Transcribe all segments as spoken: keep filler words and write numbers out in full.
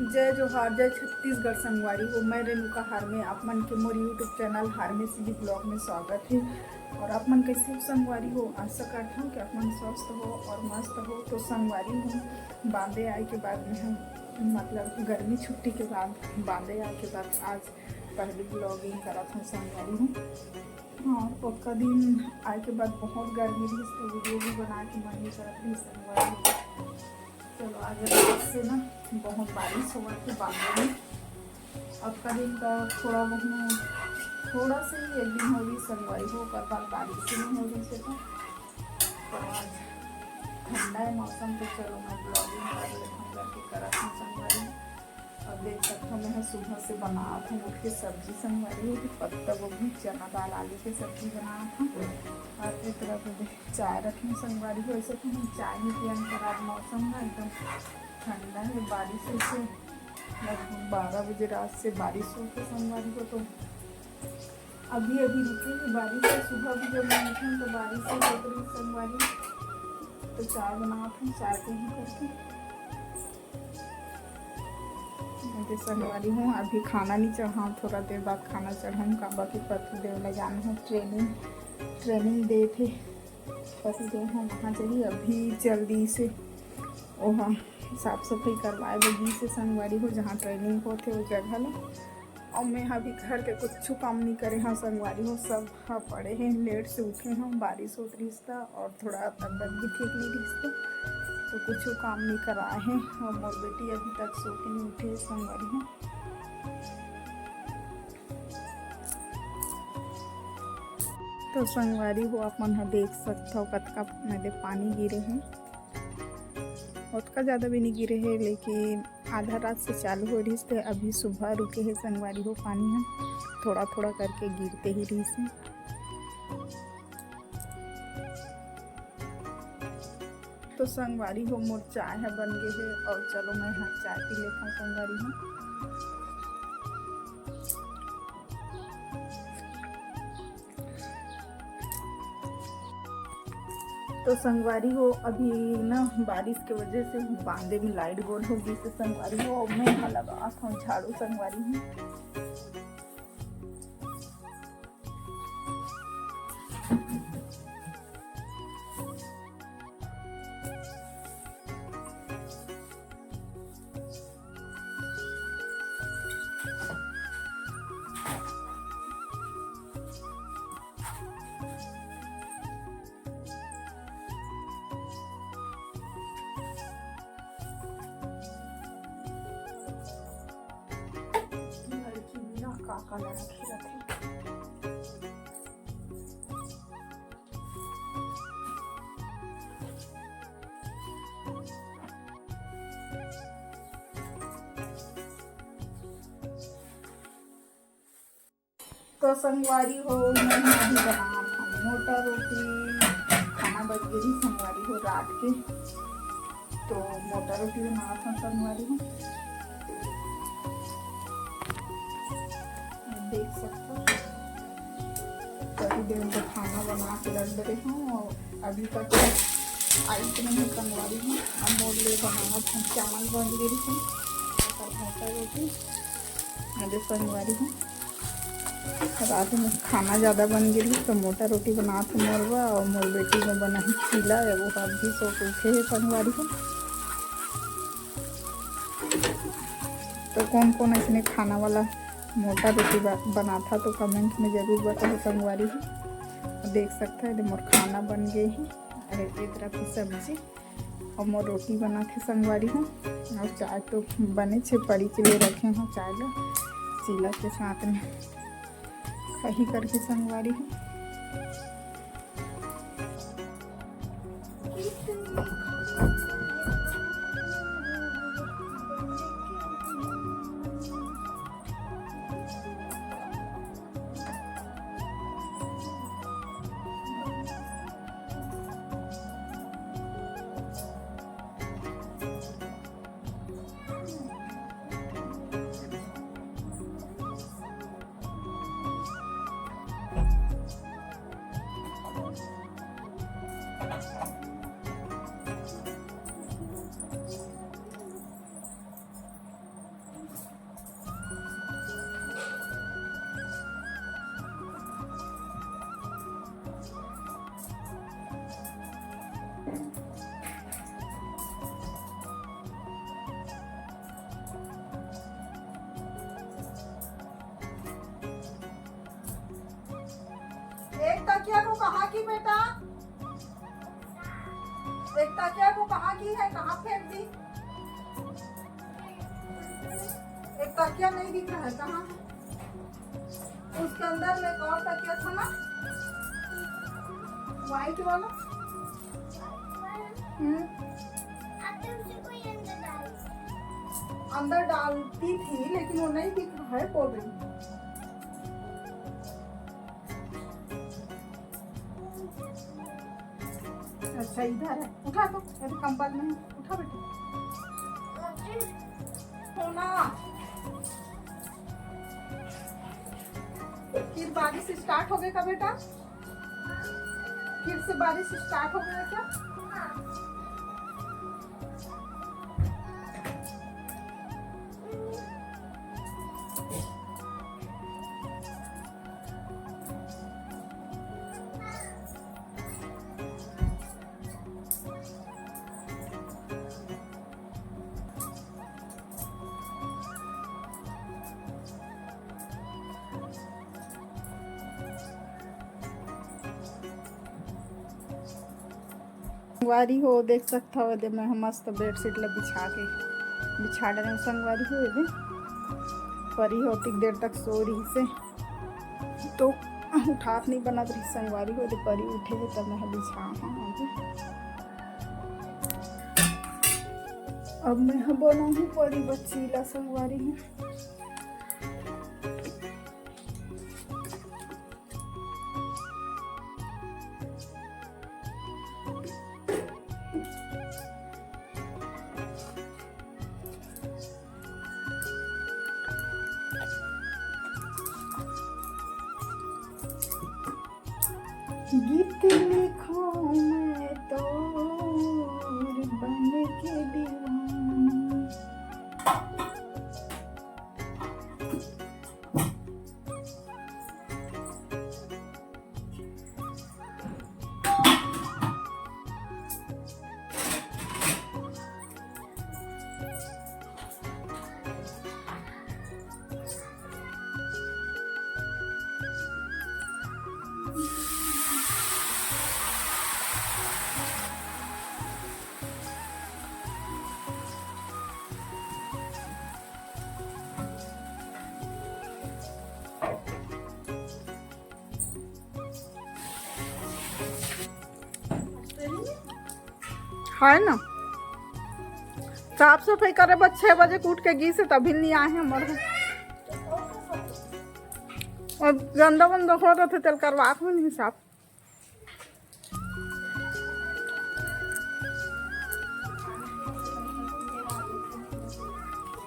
जय जोहार, जय छत्तीसगढ़ संगवारी हो। मैं रेणुका हारमे, आप मन के मोर YouTube चैनल हारमे सीधी ब्लॉग में स्वागत है। और आप मन कैसे हो संगवारी हो? आशा करता हूँ कि आप मन स्वस्थ हो और मस्त हो। तो संगवारी हो, बांदे आए के बाद में हम, मतलब गर्मी छुट्टी के बाद, बांदे आए के बाद आज पहली ब्लॉगिंग करत हूँ संगवारी हो। हाँ, पक्का दिन आए के बाद बहुत गर्मी रही, तो वीडियो भी बना के मन नहीं करत रही संगवारी हो। चलो, आज रात से ना बहुत बारिश हुआ थे बांदे में। अब का दिन का थोड़ा बहुत, थोड़ा सा ही एक दिन हो गई संगवारी हो, ओकर बाद बारिश ही नहीं हो रही से। तो, तो आज ठंडा है मौसम, तो चलो मैं ब्लॉगिंग कर लेता हूँ करके करत हूँ संगवारी। अब देख सकते हो, मैं सुबह से बनात हूँ उठ के सब्जी संगवारी हो, कि पत्ता गोभी, चना दाल, आलू के सब्जी बनात हूँ। और एक तरफ चाय रखी संगवारी हो। ऐसे तो हम चाय नहीं पियन, पर आज मौसम ना एकदम ठंडा है, बारिश से लगभग बारह बजे रात से बारिश होके संगवारी हो, तो अभी अभी रुकी है बारिश। तो सुबह भी जब मैं उठी तो बारिश से होत रही संगवारी, तो चाय बनात हूँ, चाय पी करके। मैं तो संगवारी हो, अभी खाना नहीं चढ़ाऊँ, थोड़ा देर बाद खाना चढ़ाऊँ, काबर कि पति देव ला जाना है ट्रेनिंग, ट्रेनिंग दे थे पति देव हम वहाँ जाही। अभी जल्दी से ओहा साफ सफाई करवाए बर गिस हे संगवारी हो, जहाँ ट्रेनिंग होथे ओ जगह ला। और मैं अभी घर के कुछ काम नहीं करे हूँ संगवारी हो, सब ह पड़े हैं, लेट से उठे हूँ, बारिश होत रहिस त और थोड़ा तबीयत भी ठीक नहीं रहिस त, तो कुछ काम नहीं कराए हैं। और मोर बेटी अभी तक सो के नहीं उठे है संगवारी हो। तो संगवारी हो, आप मन ह देख सकथव कतका मेदे पानी गिरे हे। ओतका ज़्यादा भी नहीं गिरे हे, लेकिन आधा रात से चालू हो रहिस ते अभी सुबह रुके हे संगवारी हो। पानी ह थोड़ा थोड़ा करके गिरते ही रहिस हे। तो संगवारी हो, मोर चाय ह बन गे हे और चलो मैं ह चाय पी लेथव संगवारी हो। तो संगवारी हो, अभी ना बारिश के वजह से बांदे में लाइट गोल हो गई से संगवारी हो। अब मैं यहाँ लगात हूँ झाड़ू संगवारी हो। लड़की बिना का का लड़की रथे। तो संगवारी हो, मैं अभी बनात हूँ मोटा रोटी। खाना बच गई संगवारी हो रात के, तो मोटा रोटी बनात हूँ संगवारी हो। देख सकते हो, कभी देर को खाना बना के रख दे रही हूँ। और अभी तक आई तो नहीं संगवारी हूँ। अब मोर ले बनाना था, चावल बन गई थी, मोटा रोटी। अरे संगवारी हो, रात में खाना ज़्यादा बन गई तो मोटा रोटी बनात हूँ मोर बर, और मोर बेटी में बनाही चीला है, वो अभी सो के उठे है संगवारी हो। तो कौन कौन ऐसने खाना वाला मोटा रोटी बनाथा तो कमेंट में जरूर बताओ संगवारी हो। देख सकते हैं मोर खाना बन गए है। अरे ये तरह की सब्जी और मोर रोटी बनाथे संगवारी हो। और चाय तो बने छे पड़ी के लिए रखे हो, चाय ला चीला के साथ में कही करके संगवारी हो। तकिया को कहाँ की बेटा? एक तकिया को कहाँ की है, कहाँ फेंक दी? एक तकिया नहीं दिख रहा है, कहाँ है? उसके अंदर में एक और तकिया था ना, व्हाइट वाला। हम्म। अंदर डालती थी, लेकिन वो नहीं दिख रहा है, पौधे। अच्छा, इधर है, उठा तो, अरे कंबल में है, उठा बेटा। सोना, फिर बारिश स्टार्ट हो गई का बेटा? फिर से बारिश स्टार्ट हो गया क्या? संगवारी हो, देख सकत हव, एदे मैं ह मस्त बेडशीट ल बिछा के, बिछा डरे हंव संगवारी हो। एदे परी हो, अतिक देर तक सो रहिसे, तो उठात नहीं बनत रहिस संगवारी हो। एदे परी उठे हे, तब मैं ह बिछा हंव अभी। अब मैं ह बनाहूं परी बच्ची ला संगवारी हो। गीत लिखूं मैं तोर बन के दीवानी। है ना, साफ सफाई करे बर छह बजे के उठ के गीस हे, तभी नहीं आए हैं हमारे। और गंदा वंदा हो रहा था, तेल करवा के नहीं साफ।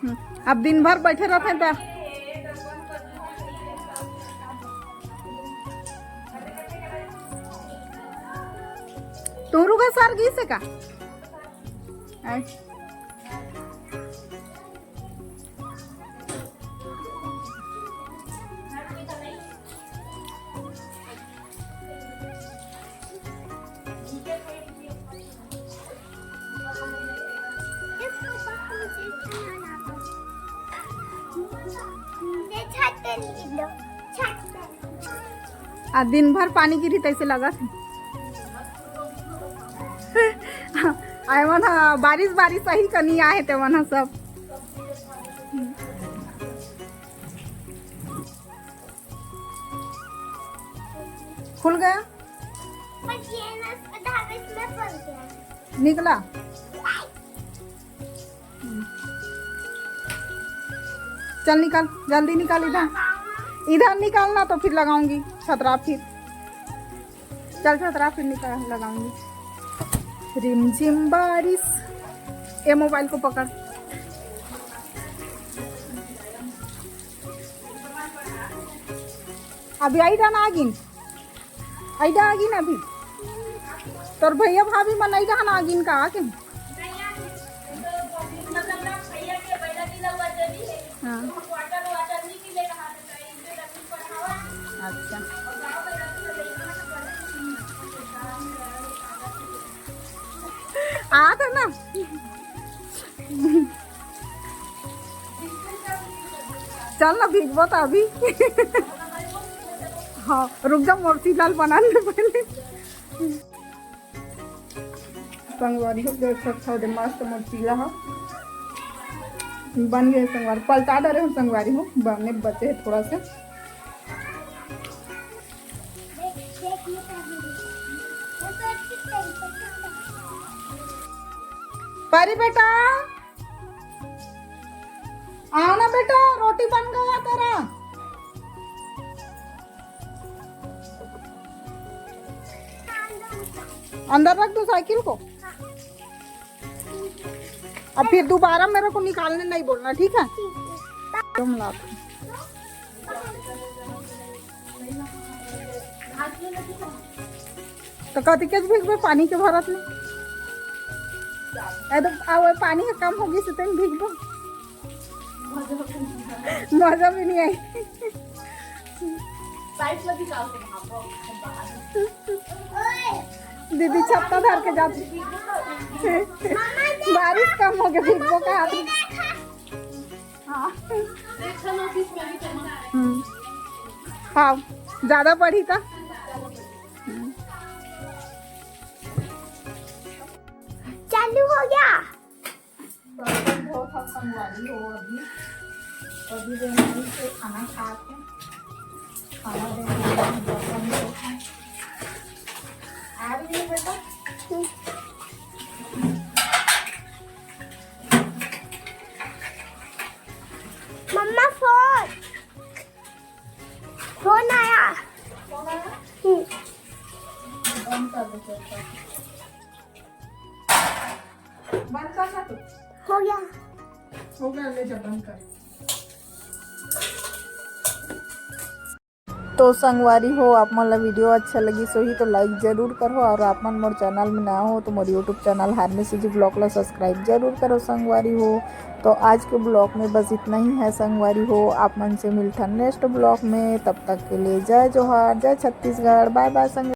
हम्म, अब दिन भर बैठे रहते हैं तो। तोरू का सर गीस हे का? आय। आ दिन भर पानी गिरी तैसे लगत हे। आय मन ह बारिश बारिश सही कनी आहे ते मन ह सब। खुल गया? पर ये ना, धागे में फंस गया। निकला? चल निकल, जल्दी निकल इधर। इधर निकल ना तो फिर लगाऊंगी छतरा फिर। चल छतरा फिर निकल, लगाऊंगी। रिमझिम बारिश। ये मोबाइल को पकड़। अभी आई था ना आगिन। अइदा आगिन अभी। तोर भैया भाभी मन अइदा हन आगिन का आके? हाँ। अच्छा। आत हे ना? चल ना, भीगबो त अभी। हाँ, रुक जा, मोर चीला ल बनाने दे पहले। संगवारी हो, देख सकत हव, मस्त मोर चीला ह बन गे संगवारी। पलटा डरे हम संगवारी हो, बने बचे हे थोड़ा से। परी बेटा, आओ ना बेटा, रोटी बन गया तेरा। अंदर रख दो साइकिल को। अब फिर दोबारा मेरे को निकालने नहीं बोलना, ठीक है? तुम ला। तो कति के भीगबे पानी के भरत में? ए तो, आ, वो पानी के कम होगी से तेन भीगबो। मजा भी नहीं आई। दीदी छत्ता धर के जाती। बारिश कम हो गया, भीगबो का हाथ में। हाँ। हम्म। हाँ, ज्यादा पढ़ी था। चालू हो गया। बर्तन धोत हव संगवारी हो अभी। अभी बेमारी से खाना खात हे। खाना देना, बर्तन धोत हव। आ रही है बेटा? मम्मा फोन। फोन आया। फोन आया? हम्म। बंद कर दो चलता। बंद कर ना तू। हो गया। हो गया, ले जा, बंद कर। तो संगवारी हो, आप मन ला वीडियो अच्छा लगिस होही तो लाइक जरूर करहो, और आप मन मोर चैनल में नया हो तो मोर यूट्यूब चैनल हारमी सीजी ब्लॉग ला सब्सक्राइब जरूर करो संगवारी हो। तो आज के ब्लॉग में बस इतना ही है संगवारी हो। आप मन से मिलथन नेक्स्ट ब्लॉग में, तब तक के लिए जय जोहार, जय छत्तीसगढ़, बाय बाय संगवारी।